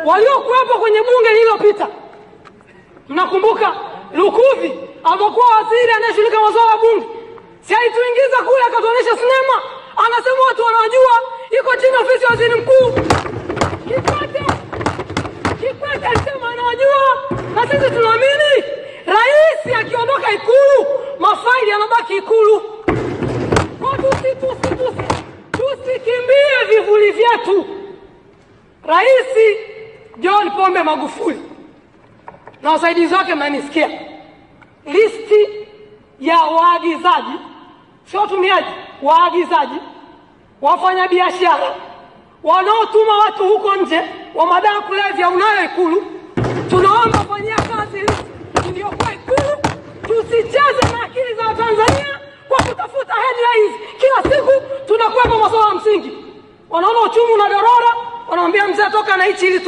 Waliokuwepo kwenye bunge lililopita, mnakumbuka Lukuvi alivyokuwa waziri anayeshughulika masuala ya bunge, si alituingiza kule akatuonyesha sinema, anasema watu wanajua iko chini ofisi ya waziri mkuu. Kikwete alisema anajua, na sisi tunaamini. Rais akiondoka Ikulu, mafaili yanabaki Ikulu. Kwa tusikimbie vivuli vyetu. Rais John Pombe Magufuli na wasaidizi wake, mnanisikia, listi ya waagizaji, sio watumiaji, waagizaji, wafanyabiashara wanaotuma watu huko nje wa madawa kulevya unayo Ikulu. Tunaomba fanyia kazi listi iliyokuwa Ikulu. Tusicheze na akili za Watanzania kwa kutafuta headlines kila siku. Tunakwepa masuala ya msingi. Wanaona uchumi unadorora, wanaambia mzee toka na hichi ili